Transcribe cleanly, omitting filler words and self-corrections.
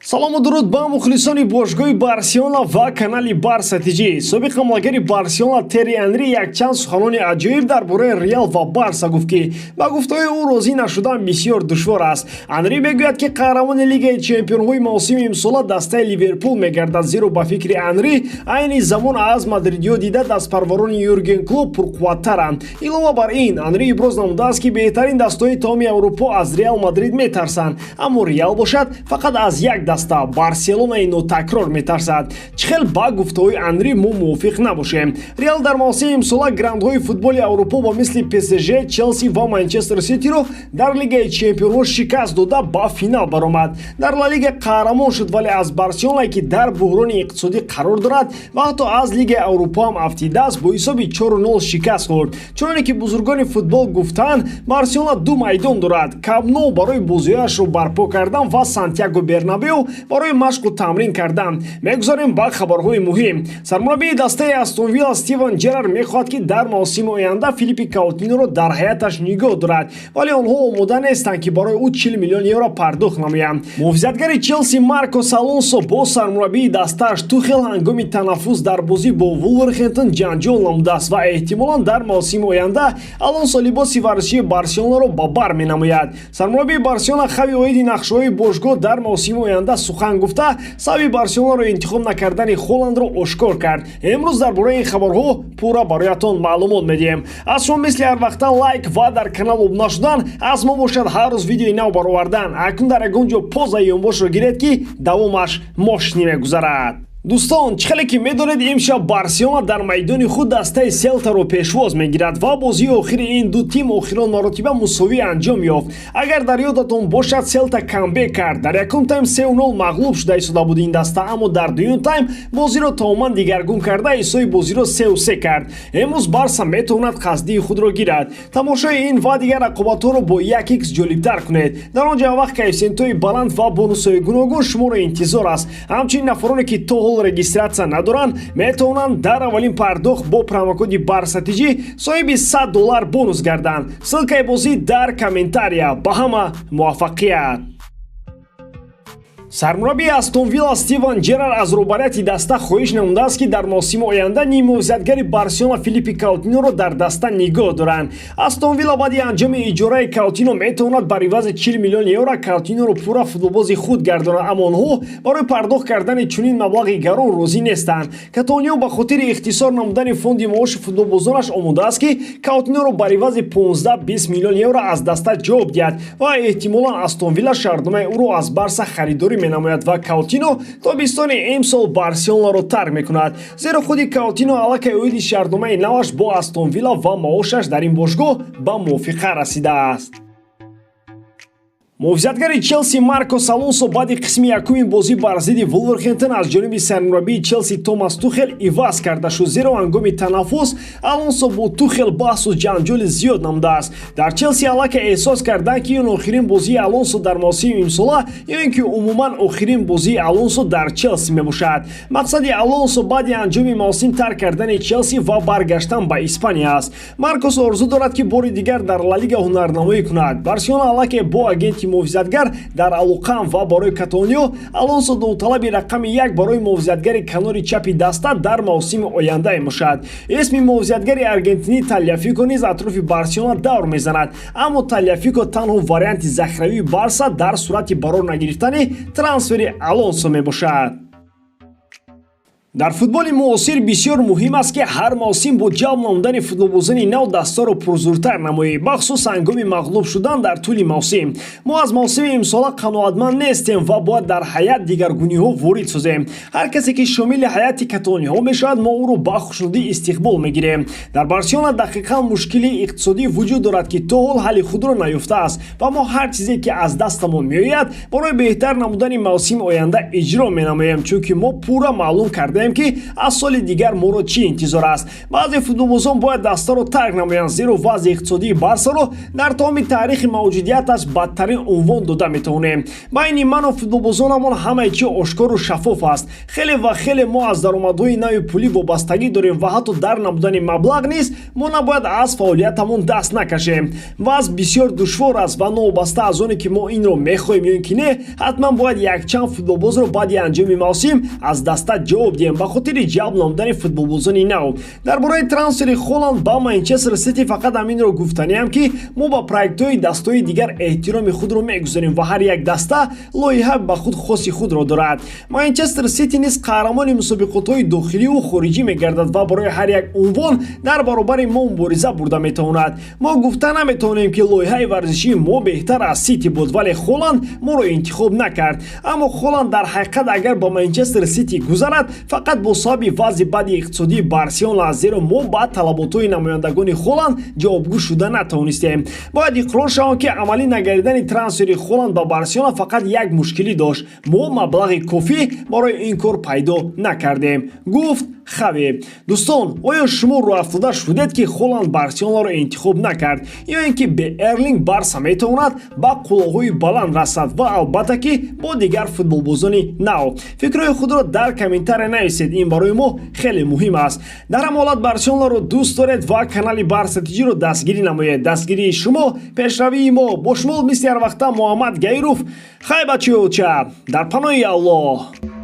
Салому дуруд ба мухлисони бошгоҳи Барселона ва канали Барса ТЖ. Собиқ ҳамлагари Барселона Терри Анри якчанд суханони аҷоиб дар бораи Реал ва Барса гуфт, ки ба гуфтаҳои ӯ розӣ нашудан бисёр душвор аст. Анри мегӯяд, ки қаҳрамони Лигаи чемпионҳои мавсими имсола дастаи Ливерпул мегардад, зеро ба фикри Анри айни замон аз мадридиё дида дастпарварони Юрген Клоп пурқувваттаранд. Илова бар ин, Анри иброз намудааст, ки беҳтарин дастаҳои тамоми Аврупо аз Реал Мадрид метарсанд, аммо Реал бошад, фақат аз як даста, Барселонаи нотакрор, метарсад. Чӣ хел ба гуфтаҳои Анри мо мувофиқ набошем? Реал дар мавсими имсола грандҳои футболи Аврупо ба мисли ПСЖ, Челси ва Манчестер Ситиро дар Лигаи чемпионҳо шикаст дода, ба финал баромад, дар Ла Лига қаҳрамон шуд, вале аз Барселонае, ки дар буҳрони иқтисодӣ қарор дорад ва ҳатто аз Лигаи Аврупо ҳам афтидааст, бо ҳисоби 4-0 шикаст хӯрд. Чуноне ки бузургони футбол гуфтаанд, Барселона ду майдон дорад: Камп Ноу барои бозиҳояшро барпо кардан ва Сантьяго Бернабеу барои машқу тамрин кардан. Мегузарем ба хабарҳои муҳим. Сармураббии дастаи Астон Вилла Стивен Джерар мехоҳад, ки дар мавсими оянда Филиппи Каутиноро дар ҳайаташ нигоҳ дорад, вале онҳо омода нестанд, ки барои ӯ 40 миллион евро пардохт намоянд. Муҳофизатгари Челси Маркос Алонсо бо сармураббии дастааш Тухел ҳангоми танаффус дар бозӣ бо Вулверхемптон ҷанҷол намудааст ва эҳтимолан дар мавсими оянда Алонсо либоси варзишии Барселонаро ба бар менамояд. Сармураббии Барселона Хави оиди нақшаҳои бошгоҳ дар мавсими оянда сухан гуфта, сабаби Барселонаро интихоб накардани Холандро ошкор кард. Имрӯз дар бораи ин хабарҳо пурра бароятон маълумот медиҳем. Аз шумо мисли ҳар вақта лайк ва дар канал обуна шудан, аз мо бошад ҳар рӯз видеои нав баровардан. Акнун дар ягон ҷо позаи ёнбошро гиред, ки давомаш мошинӣ мегузарад. Дӯстон, чӣ хеле ки медонед, имшаб Барселона дар майдони худ дастаи Селтаро пешвоз мегирад ва бозии охири ин ду тим охирон маротиба мусовӣ анҷом ёфт. Агар дар ёдатон бошад, Селта камбек кард. Дар якум тайм 3-0 мағлуб шуда истода буд ин даста, аммо дар дуюм тайм бозиро тамоман дигаргун карда, ҳисоби бозиро 3-3 кард. Имрӯз Барса метавонад қасдии худро гирад. Тамошои ин ва дигар рақобатҳоро бо 1x ҷолибтар кунед. Дар он ҷо вақт коэффисиентҳои баланд ва бонусҳои гуногун шуморо интизор аст. Ҳамчунин нафароне, ки то ҳол регистрация надоранд, метавонанд дар аввалин пардохт бо промокоди БАРСАТИҷӣ соҳиби 100 доллар бонус гарданд. Ссылкаи бозӣ дар комментария. Ба ҳама муваффақият! Сармураббии Астон Вилла Стивен Джерар аз роҳбарияти даста хоҳиш намудааст, ки дар мавсими оянда ниммуҳофизатгари Барселона Филиппи Каутиноро дар даста нигоҳ доранд. Астон Вилла баъди анҷоми иҷораи Каутино метавонад бар ивази 40 миллион евро Каутиноро пурра футболбози худ гардонад, аммо онҳо барои пардохт кардани чунин маблағи гарон розӣ нестанд. Каталониё ба хотири ихтисор намудани фонди маоши футболбозонаш омода аст, ки Каутиноро бар ивази 15-20 миллион евро аз даста ҷавоб диҳад ва эҳтимолан Астон Вилла шартномаи ӯро аз Барса харидорӣ менамояд ва Каутино тобистони имсол Барселонаро тарк мекунад, зеро худи Каутино аллакай оиди шартномаи наваш бо Астон Вилла ва маошаш дар ин бошгоҳ ба мувофиқа расидааст. Муҳофизатгари Челси Маркос Алонсо баъди қисми якуми бозӣ бар зидди Вулверхемптон аз ҷониби сармураббии Челси Томас Тухел иваз карда шуд, зеро ҳангоми танаффус Алонсо бо Тухел баҳсу ҷанҷоли зиёд намудааст. Дар Челси аллакай эҳсос карданд, ки ин охирин бозии Алонсо дар мавсими имсола ё ин ки умуман охирин бозии Алонсо дар Челси мебошад. Мақсади Алонсо баъди анҷоми мавсим тарк кардани Челси ва баргаштан ба Испания аст. Маркос орзу дорад, ки бори дигар дар Ла Лига ҳунарнамоӣ кунад. Барселона аллакай бо агенти муҳофизатгар дар алоқаам ва барои каталониё Алонсо довталаби рақами як барои муҳофизатгари канори чапи даста дар мавсими оянда мебошад. Исми муҳофизатгари аргентинӣ Талияфико низ атрофи Барселона давр мезанад, аммо Талияфико танҳо варианти захиравии Барса дар сурати барор нагирифтани трансфери Алонсо мебошад. Дар футболи муосир бисёр муҳим аст, ки ҳар мавсим бо ҷалб намудани футболбозони нав дастаро пурзуртар намоӣ, бахусус ҳангоми мағлуб шудан дар тӯли мавсим. Мо аз мавсими имсола қаноатманд нестем ва бояд дар ҳайат дигаргуниҳо ворид созем. Ҳар касе, ки шомили ҳайати каталониҳо мешавад, мо ӯро ба хушнудӣ истиқбол мегирем. Дар Барселона дақиқан мушкили иқтисодӣ вуҷуд дорад, ки то ҳол ҳалли худро наёфтааст, ва мо ҳар чизе, ки аз дастамон меояд, барои беҳтар намудани мавсими оянда иҷро менамоем, чунки мо пурра маълум кардем. кардаем, ки аз соли дигар моро чӣ интизор аст. Баъзе футболбозон бояд дастаро тарк намоянд, зеро вазъи иқтисодии Барсаро дар тамоми таърихи мавҷудияташ бадтарин унвон дода метавонем. Байни ману футболбозонамон ҳамаи чи ошкору шаффоф аст. Хеле ва хеле мо аз даромадҳои нави пулӣ вобастагӣ дорем ва ҳатто дар набудани маблағ низ мо набояд аз фаъолиятамон даст накашем. Вазъ бисёр душвор аст ва новобаста аз оне ки мо инро мехоҳем ё ин ки не, ҳатман бояд якчанд футболбозро баъди анҷоми мавсим аз даста ҷавоб диҳем ба хотири ҷалб намудани футболбозони нав. Дар бораи трансфери Холанд ба Манчестер Сити фақат ҳаминро гуфтаниам, ки мо ба проектҳои дастаҳои дигар эҳтироми худро мегузорем ва ҳар як даста лоиҳа ба худ хоси худро дорад. Манчестер Сити низ қаҳрамони мусобиқотҳои дохиливу хориҷӣ мегардад ва барои ҳар як унвон дар баробари мо мубориза бурда метавонад. Мо гуфта наметавонем, ки лоиҳаи варзишии мо беҳтар аз Сити буд, вале Холанд моро интихоб накард. Аммо Холанд дар ҳақиқат агар ба Манчестер Сити гузарад, фақат бо сабаби вазъи бади иқтисодии Барселона аст, зеро мо ба талаботҳои намояндагони Холанд ҷавобгӯ шуда натавонистем. Бояд иқрор шавам, ки амалӣ нагардидани трансфери Холанд ба Барселона фақат як мушкилӣ дошт: мо маблағи кофӣ барои ин кор пайдо накардем, гуфт Хави. Дӯстон, оё шумо рӯҳафтода шудед, ки Холанд Барселонаро интихоб накард, ё ин ки бе Эрлинг Барса метавонад ба қуллаҳои баланд расад ва албатта ки бо дигар футболбозони нав? Фикрҳои худро дар комментария нависед, ин барои мо хеле муҳим аст. Дар ҳам ҳолат Барселонаро дӯст доред ва канали Барса Тиҷиро дастгирӣ намоед. Дастгирии шумо пешравии мо. Бо шумо мисли ҳарвақта Муҳаммад Гаиров. Хай, бачаёча, дар паноҳи Аллоҳ.